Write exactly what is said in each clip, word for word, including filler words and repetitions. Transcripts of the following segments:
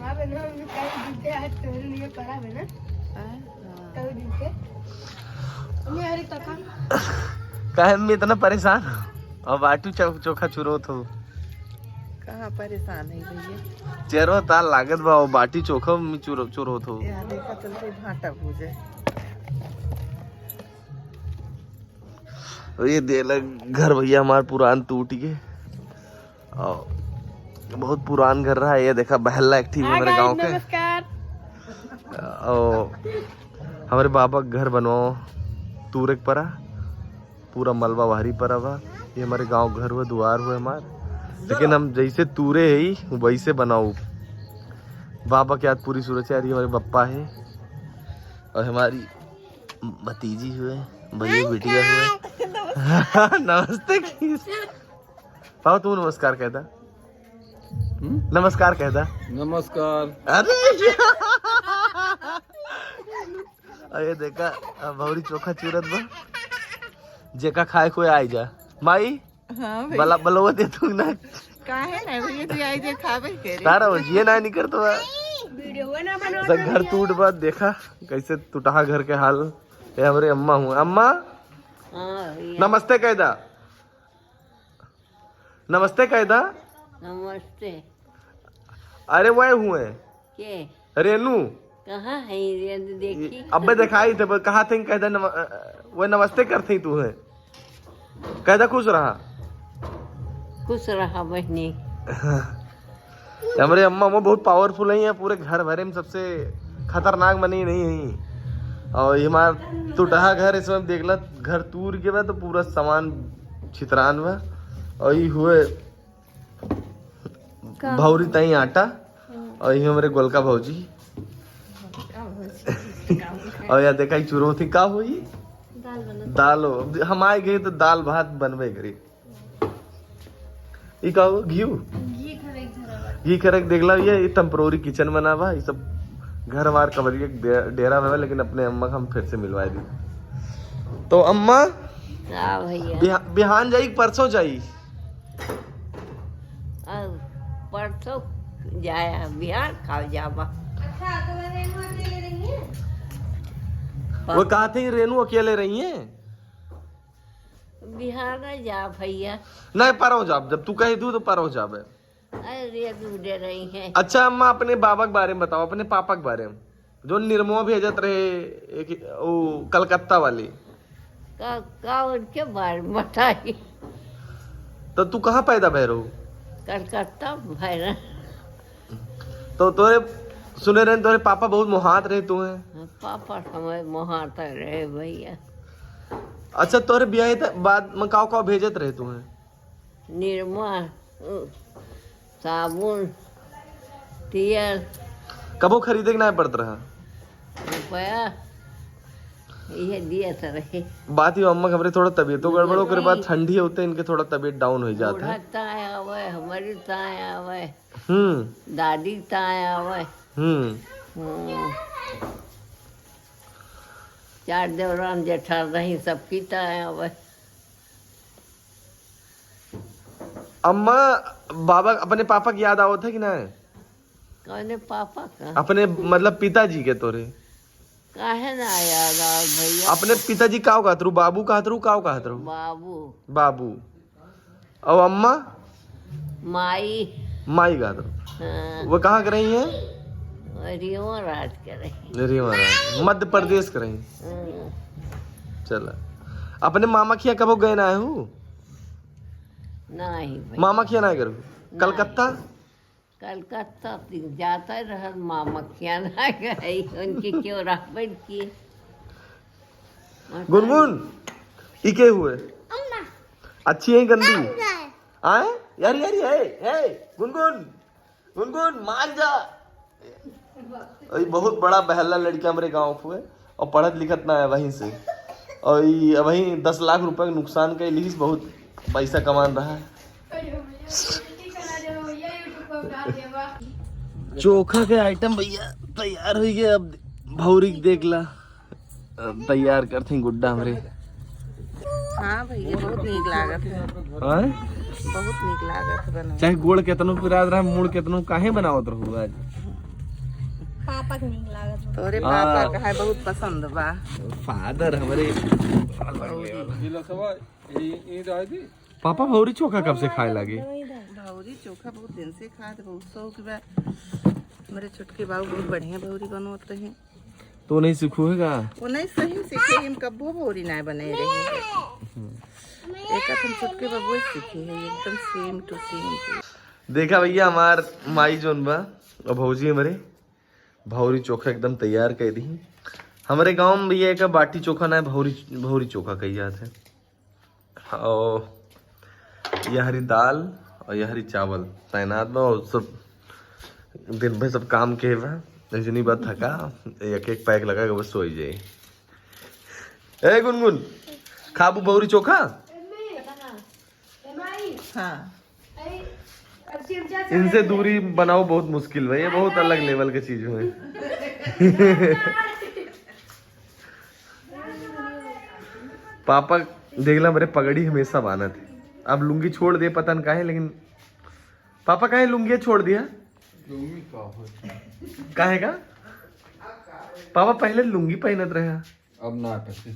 अब ना, हम लोग कई दिन से आज तोरे लिए पड़ा है ना। हाँ, हाँ। कई दिन से। मम्मी, अरे तका। काहे मम्मी इतना परेशान हो? अब बाटू चौ-, चोखा चुरोत हो। कहाँ परेशान है भैया? चेहरो ताल लागत बा, वो बाटी चोखा में चुरो-, चुरोत हो। यार, देखा चलते भाटा भूजे। तो ये देला घर भैया हमार पुरान टूट के। और बहुत पुरान घर रहा। ये देखा बहल्ला एक ठीक हाँ हमारे गाँव guys, के। नमस्कार। और हमारे बाबा के घर बनवाओ तूरे के परा, पूरा मलबा वहरी परा बा। ये हमारे गाँव घर हुआ, दुआर हुआ हमार, लेकिन हम जैसे तूरे है वैसे बनाओ। बाबा के याद पूरी सूरत से आ रही है, हमारे बप्पा है और हमारी भतीजी हुए, भैया बिटिया हुए। नमस्ते की। पाओ तू नमस्कार कहता। हम्म? नमस्कार कहता। नमस्कार। अरे अरे देखा, अब भौरी चोखा चूरत बा। जेका खाए कोई आई जा। माई, हाँ भैया। बला-, बलवा दे तू ना। काहे ना भैया, तू आई जे खाबे करे। तारा हो जिए ना निकर तो बा। वीडियो ना बनाओ सब घर भैया। टूट बा, देखा कैसे टूटहा घर के हाल। ये हमरे अम्मा हुए। अम्मा, हाँ भैया। नमस्ते कह दा। नमस्ते कह दा। नमस्ते। अरे वह हुए। के? रेनू। कहाँ है रेनू? देखी। अबे दिखाई थे, पर कहा थे, कह दा नम-, अ, अ, वह नमस्ते करते ही तू है। कह दा खुश रहा। खुश रहा बहनी। हमरे अम्मा, अम्मा बहुत powerful है, पूरे घर भरे में सबसे खतरनाक मनई नहीं है। और ये हमार टूटहा घर, इसमें देख ला, घर तूर के बा तो पूरा सामान छितरान बा। और ये हुए का? भौरी ताई आटा। हम्म। और ये हमरे गोलका भौजी। और यार देखा, ई चुरौथी का हुई? दाल बनत। दाल हो। अब हम आए गए तो दाल भात बनबे करी। ई का हो? घीव? घी खरे एक धरा बा। घी खरे एक देख ला, ये, ये temporary kitchen बना बा, ये सब घर हमार कवरिया के डे-, डेरा बा, लेकिन अपने अम्मा के हम फिर से मिलवाए दी। तो अम्मा, हाँ भैया। बिहा-, बिहान जाई कि परसों जाई? अब परसों जाया, बिहान खाओ जाबा। अच्छा, तो रेनू अकेले रही है? वो कहा थे रेनू अकेले रही है? बिहान जा भैया। नहीं, परसों जाब, जब तू कह दू तो परसों जाबे। अरे, दूधे रही है। अच्छा अम्मा, अपने बाबा के बारे में बताओ, अपने पापा के बारे में, जो निरमो भेजत रहे एक, वो कलकत्ता वाली। का, का उनके बारे में बताई? तो तू कहाँ पैदा भय रहू? कलकत्ता भय रह। तो तोरे सुने रहे, तोरे पापा बहुत मोहात रहे तू है। हाँ, पापा समय मोहात रहे भैया। अच्छा, तोरे ब्याह त-, बाद में काव काव भेजत रहे तू है? निरमा, उ, साबुन, तेल। कबो खरीदे के ना पड़त रहा? रुपया, इहे दियत रहे। बात ही अम्मा के हमरे थोड़ा तबीयतो गड़बड़, ओकरे बाद ठंडी होते इनके थोड़ा तबीयत down हो जात है। बूढ़ा ताय आवे, हमारी ताय आवे। हम्म। दादी ताय आवे। हम्म। हम्म। चार देवरान जेठान रही, सबकी ताय आवे। अम्मा, बाबा, अपने पापा की याद आवत है कि ना? कौने पापा का? अपने, मतलब, पिताजी के तोरे। काहे ना याद आवत भैया? अपने पिताजी काव कहत रहू? बाबू कहत रहू, काव कहत रहू? बाबू। बाबू। और अम्मा? माई। माई कहत रहू। हाँ। वो कहाँ के रही हैं? रीवा राज के रही। रीवा राज। मध्य प्रदेश के रही। हाँ। चला। अपने मामा खिया कबो गए ना हो? नहीं भाई। मामा खिया ना करू? नहीं। कलकत्ता? कलकत्ता तक जाता रहत मामा खिया ना गई, उनके क्यों रहबे की। गुनगुन, ई के हुए? अम्मा। अच्छी है गंदी? अम्मा। आए? यार, यार, ये, हे, गुनगुन, गुनगुन, मान जा। ई बहुत बड़ा बहला लड़का हमरे गाँव के हुए और पढ़त लिखत ना है वहीं से। और ई वहीं दस लाख रुपए के नुकसान के लिहिस, बहुत पैसा कमान रहा है। चोखा के item भैया तैयार हो गए। अब भौरी के देख ला, अब तैयार करते हैं गुड्डा हमरे। हाँ भैया, बहुत नीक लागत है। हाँ? बहुत नीक लागत है बनवा। चाहे गोड़ केतनो पिरात रहा, मूड़ केतनो, काहे बनावत रहू आज? पापा के नीक लागत बा। तोरे हाँ। पापा का है बहुत पसंद बा। फादर हमरे। गिलासवा, ई, ई रह दी। पापा भौरी चोखा कब से खाए लागे? भौरी चोखा बहुत दिन से खात, बहुत शौक बा। हमरे छोटके बाबू बहुत बढ़िया भौरी बनवत रहे। तो नहीं सीखू है का? वो नहीं सही सीखे, हम कब्बो भौरी ना बने रहे। एक हम छोटके बाबू सीखे हैं, एकदम same to same। देखा भैया, हमार माई जोन बा, और भौजी हमरे भौरी चोखा एकदम तैयार कर दी। हमरे गाँव में भैया एक बाटी चोखा ना है, भौरी, भौरी चोखा कही जात है। और यह हरी दाल और यह हरी चावल तैनात बा, और सब दिन भर सब काम के बा, ऐसे नहीं बात थका, एक एक पैक लगा के बस सोई जाए। ए गुनगुन, खाबू भौरी चोखा? हाँ। इनसे दूरी बनाओ बहुत मुश्किल बा, ये बहुत अलग लेवल के चीज है। पापा देखला मेरे पगड़ी हमेशा बांधत है। अब लुंगी छोड़ दे, पता न काहे, लेकिन पापा काहे लुंगी छोड़ दिया? लुंगी का हो? काहे का? पापा पहले लुंगी पहनत रहे। अब ना पहने।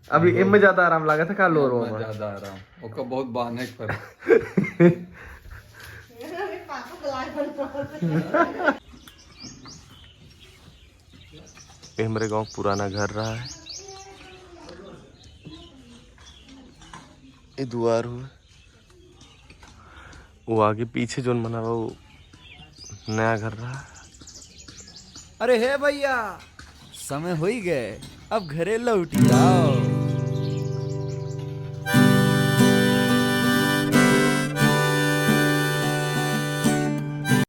अभी एम में ज्यादा आराम लागत है का लोअर में? ज्यादा आराम। ओका बहुत बांधे के पड़े। ये हमरे गाँव पुराना घर रहा है। ये दुआर हुआ। वो आगे पीछे जोन बना बा, वो नया घर रहा। अरे हे भैया, समय होई गए, अब घरे लौटी आओ।